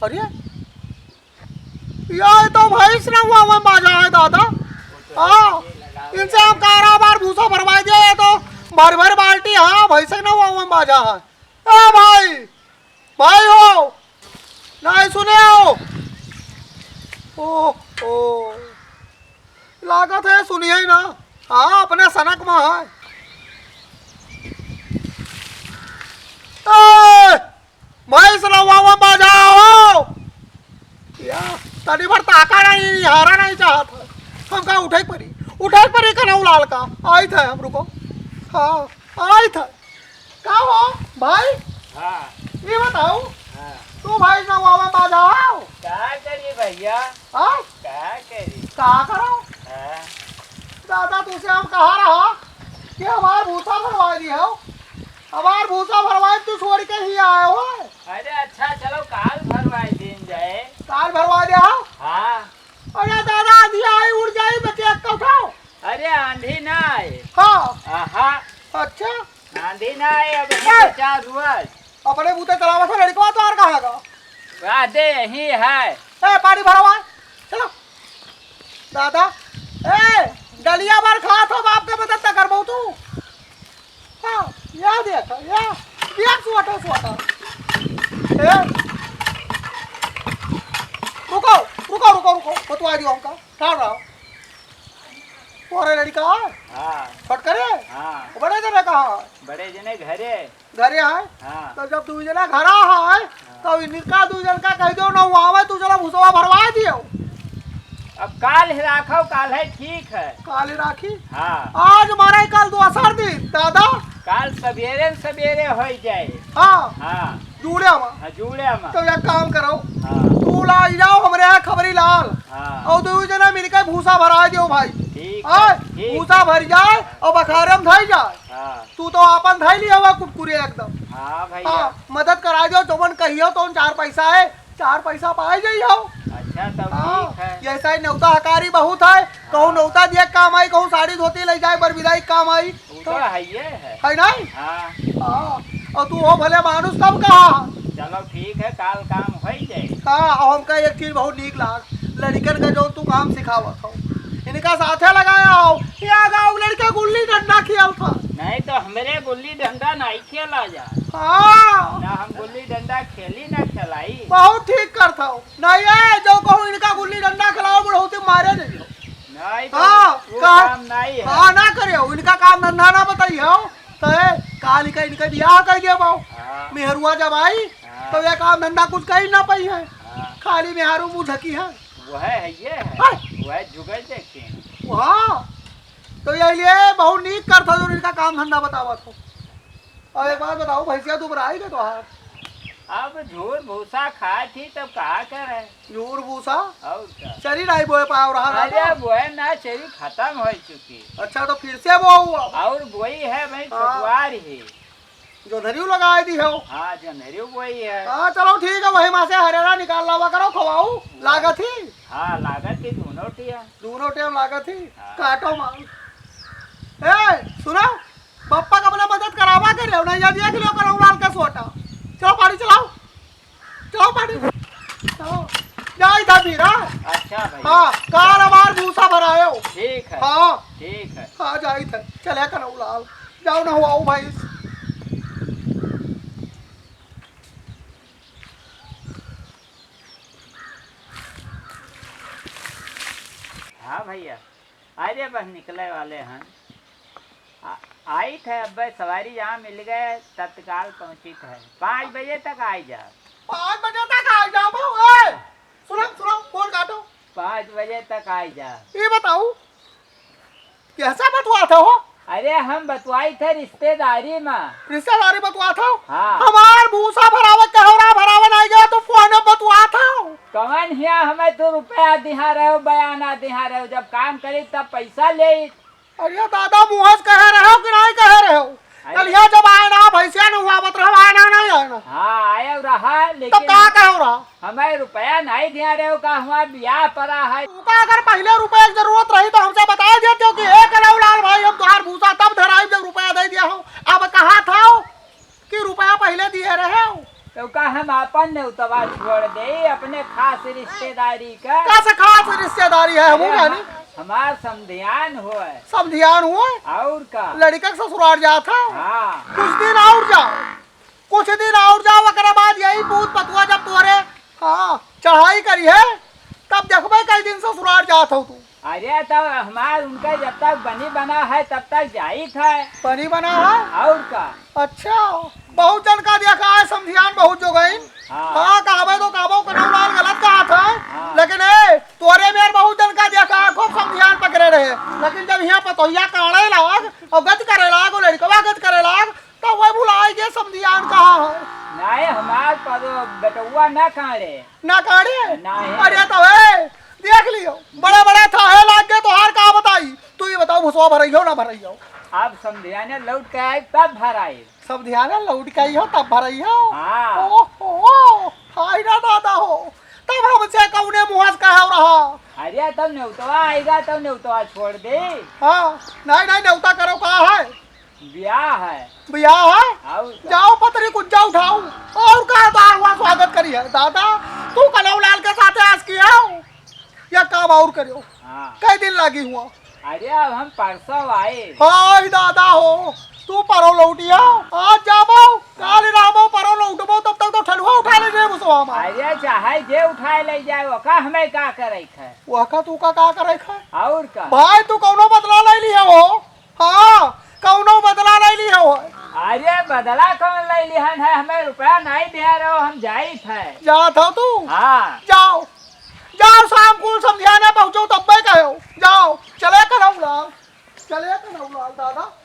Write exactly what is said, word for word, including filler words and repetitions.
अरे, ये तो भैंस नहवावै बाजा है दादा। हाँ, इनसे हम काराबार भूसा भरवाई दिया, ये तो भर भर बाल्टी, हाँ, भैंस नहवावै बाजा है। ए भाई, भाई हो, नहीं सुने हो? ओ, ओ, लागत है सुनिए ही ना। हाँ, अपने सनक में है। ए, भैंस नहवावै बाजा हो। या, तनी भर ताका नहीं, हारा नहीं चाहत है। हमका उठे के पड़ी, उठे के पड़ी कनऊ लाल का। आइत है हम, रुको। हाँ, आइत है। का हो भाई? हाँ। ये बताओ, हाँ। तू भैंस नहवावै बाजा हो? का करी भैया? हाँ? का करी? का करो? हाँ। दादा, तुसे हम कहा रहा कि हमार भूसा भरवाई दिहो। हमार भूसा भरवाई, तू छोड़ के ही आए हो। अरे अच्छा, चलो काल भरवाई दीन जाए। काल भरवाई दे हो? हाँ। अरे दादा, आंधी आई, उड़ जाई, बचे एक तो उठाओ। अरे आंधी ना आए। हाँ। आहा। अच्छा। आंधी ना आए, अब ए! चार हुआ। अपने बूते चलावत है लड़कवा, तो और कहाँ का? वाह दे, यही है। ए, पानी भरवा। चलो। दादा, ए, डलिया भर खात हो, बाप के मदद त करबो तू। हाँ, या देख, या, या सुअटा, सुअटा। ए, रुको, रुको, रुको, रुको, बतवा दियो हमका, ठाड़ रहो। तोरे लड़का? हाँ। छोटकरे? हाँ। बड़े जने कहाँ? बड़े जने घरे। घरे है? हाँ। तो जब दुइ जना घरा है, हाँ। तो इनका दुइ जन का कह दो ना, वो आवे, तू चला भूसवा भरवा दियो। अब काल ही राखो, काल है, ठीक है। काल ही राखी? हाँ। आज मारे, काल दोसर दिन, दादा। काल सवेरे न सवेरे होई जाए। हाँ। हाँ। जुड़े हम। हाँ, जुड़े हम। तो एक काम करो, हाँ। तू ला जाओ हमरे यहाँ खबरी लाल। हाँ। और दुइ जना मिलके भूसा भरा दियो भाई। ठीक है, हाँ? ठीक भूसा है। भर जाए और बखारे में धई जाए। हाँ। तू तो आपन धई लिया हुआ कुटकुरे एकदम। हाँ भैया। हाँ, मदद करा दियो, जौन कहियो तो चार पैसा है, चार पैसा पाए जाइयो। अच्छा, तब हाँ, ठीक है। जैसा ही नेवता हकारी बहुत है, कहूँ हाँ। नेवता दिए काम आई, कहूँ साड़ी धोती ले जाए, बरबिदाई काम आई। वो तो तो है, ये है। है नहीं? हाँ। हाँ, और तू हो भले मानुस तब कहा। चलो ठीक है, काल काम होई जाए। हाँ, और हमका एक चीज बहुत नीक लाग, लड़कन का जो तू काम सिखावत हो, इनका साथे लगाया हो, या गाँव लड़का गुल्ली डंडा खेल था। नहीं तो हमरे गुल्ली डंडा नहीं खेला जा। हाँ। ना हम गुल्ली डंडा खेली ना खेलाई। बहुत ठीक करत हो। नहीं, ये जो कहूँ इनका गुल्ली डंडा खिलाओ, बुढ़ौती मारे नहीं हो। नहीं तो हाँ, वो का-, काम नहीं है। हाँ, ना करे हो, इनका काम धंधा ना बताई हो, तो ये काल का इनका बियाह कर दिया बाओ। हाँ। मेहरुआ जब आई, हाँ। तो ये काम धंधा कुछ कर ही ना पाई है। हाँ। खाली मेहरू मुँह ढकी है। वो है, है ये है। हाँ। वो है जुगल देखे। हाँ, तो ये लिए बहुत नीक करत हो, जो इनका काम धंधा बतावत हो। अब एक बात बताओ, भैंसिया दुबराई गए तोहार? अब झूर भूसा खात ही, तब का करे? झूर भूसा? और का? चरी नहीं बोए पाओ रहा ना अरे, तो? बोए ना, चरी खत्म हो चुकी। अच्छा, तो फिर से बोऊ अब? और बोई है भाई, हाँ। पटवार ही। जोंधरियो लगाए दी हो? हाँ, जोंधरियो बोई है। हाँ, चलो ठीक है, वही माँ से हरेरा निकाल लावा करो, खवाऊ, लागत ही। हाँ, लागत ही दोनों टिया। दोनों टेम लागत ही, हाँ। काटो माल। ए, सुनो, पप्पा का अपना मदद करावा के रहो, नहीं जा दिया कि लोग करो लाल का सोटा। चलो पानी चलाओ, चलाओ पानी, चलो। जाई था फिर, हाँ? अच्छा भाई। हाँ, काल हमार भूसा भरायो। ठीक है। हाँ। ठीक है। हाँ, जाई था, चले करो लाल, जाओ ना हुआ भाई। हाँ भैया, अरे बस निकले वाले हैं। आ, आई थे, अब सवारी जहाँ मिल गए, तत्काल पहुँची थे। पाँच बजे तक आई जा। पाँच बजे तक आई जा, बाबू, ए! सुनो, सुनो, फोन काटो। पाँच बजे तक आई जा। ये बताओ, कैसा बतुआ था हो? अरे, हम बतुआई थे रिश्तेदारी में। रिश्तेदारी बतुआ था? हाँ। हमार भूसा भरावे, कहरा भरावे नहीं गया, तो फोन में बतुआ था? कवन हिया हमें दो रुपया दिहा रहे हो, बयाना दिहा रहे हो, जब काम करी तब पैसा ले। अरे दादा, मुँह से कहे रहे हो कि नहीं कहे रहे हो? अरे। कल यहाँ जब आए ना, भैंसिया नहवावत रहो, आए ना, नहीं आए ना। हाँ, आए रहा, तब लेकिन का कहो रहा? हमें रुपया नहीं दिया रहे हो, का हुआ बियाह पड़ा है। तुमका अगर पहले रुपया की जरूरत रही तो हमसे बता देते हो कि "हे कलऊ लाल भाई, हम तुहार भूसा तब धराई जब रुपया दे दिया हो।" अब कहा था कि रुपया पहले दिए रहे हो। तो का हम आपन नेउतवा छोड़ देई, अपने खास रिश्तेदारी का? का से खास रिश्तेदारी है, हमहू अरे, जानी। हम-, हमार समधियान होय। समधियान होय? और का? लड़िका के ससुरार जात है? हाँ। कुछ दिन और जाओ, कुछ दिन और जाओ, ओकरे बाद यही पूत पतुआ जब तोरे, हाँ, चढ़ाई करिहैं, तब देखबे कई दिन ससुरार जात हो तू। अरे, तब हमार उनका जब तक बनी बना है, तब तक जाइत है। बनी बना है? और का? अच्छा, बहुत जन का देखा है, समधियान बहुत जोगइन। हाँ। हाँ, कहबे तो कहबो, कनौलाल गलत कहत है। हाँ। लेकिन ए, तोरे मेर बहुत जन का देखा है, खूब समधियान पकड़े रहे। लेकिन जब यहाँ पतोहिया काढ़े लाग, और गत करे लाग, और लड़कवा गत करे लाग, तब वह भुलाए के समधियान कहा है। नाहीं, हमार परो-, बेटउआ ना काढ़े। ना काढ़े? नाहीं। अरे, तब ए, देख लियो, बड़े बड़े थाहे लाग गए, तोहार का बताई। तू ये बताओ, भुसवा भरइहो ना भरइहो? अब समधियाने लौट के आई, तब भराई। समधियाने लौट के आई हो, तब भरइहो? हाँ। ओहो, हाय ना दादा हो, तब हमसे कौने मुँह से कहे रहा? अरे, तब नेउतवा आइगा, तब नेउतवा छोड़ दे। हाँ, नाहीं, नाहीं, नेउता करो, का है? ब्याह है। ब्याह है? और का? जाओ, पतरी कुंजा उठाओ। और का दार हुआ स्वागत करी है? दादा, तू कनौलाल के साथे आज की आओ। या काम और करियो। हाँ। कई दिन लागी हुआ? अरे, अब हम परसों आए। हाय दादा हो, तू परो लौटिया। आज जाबो, काल रहबो, परो लौटबो, तब तक तो ठेलुआ उठा ले जाए भुसवा में। अरे, चाहे जे उठाए ले जाए, ओका हमें का करे है? ओका तू का, का करे है? और का? भाई, तू कौनो बदला ले लिया हो? हाँ, कौनो बदला नहीं लिहो है। अरे, बदला कौन ले लिहन है? हमें रुपया नहीं दे रहो, हम जाइत है। जात हो तू? हाँ। जाओ, जाओ, शाम को समधियाने पहुँचो, तब्बे कहो। जाओ, चले कनौलाल, चले कनौलाल दादा।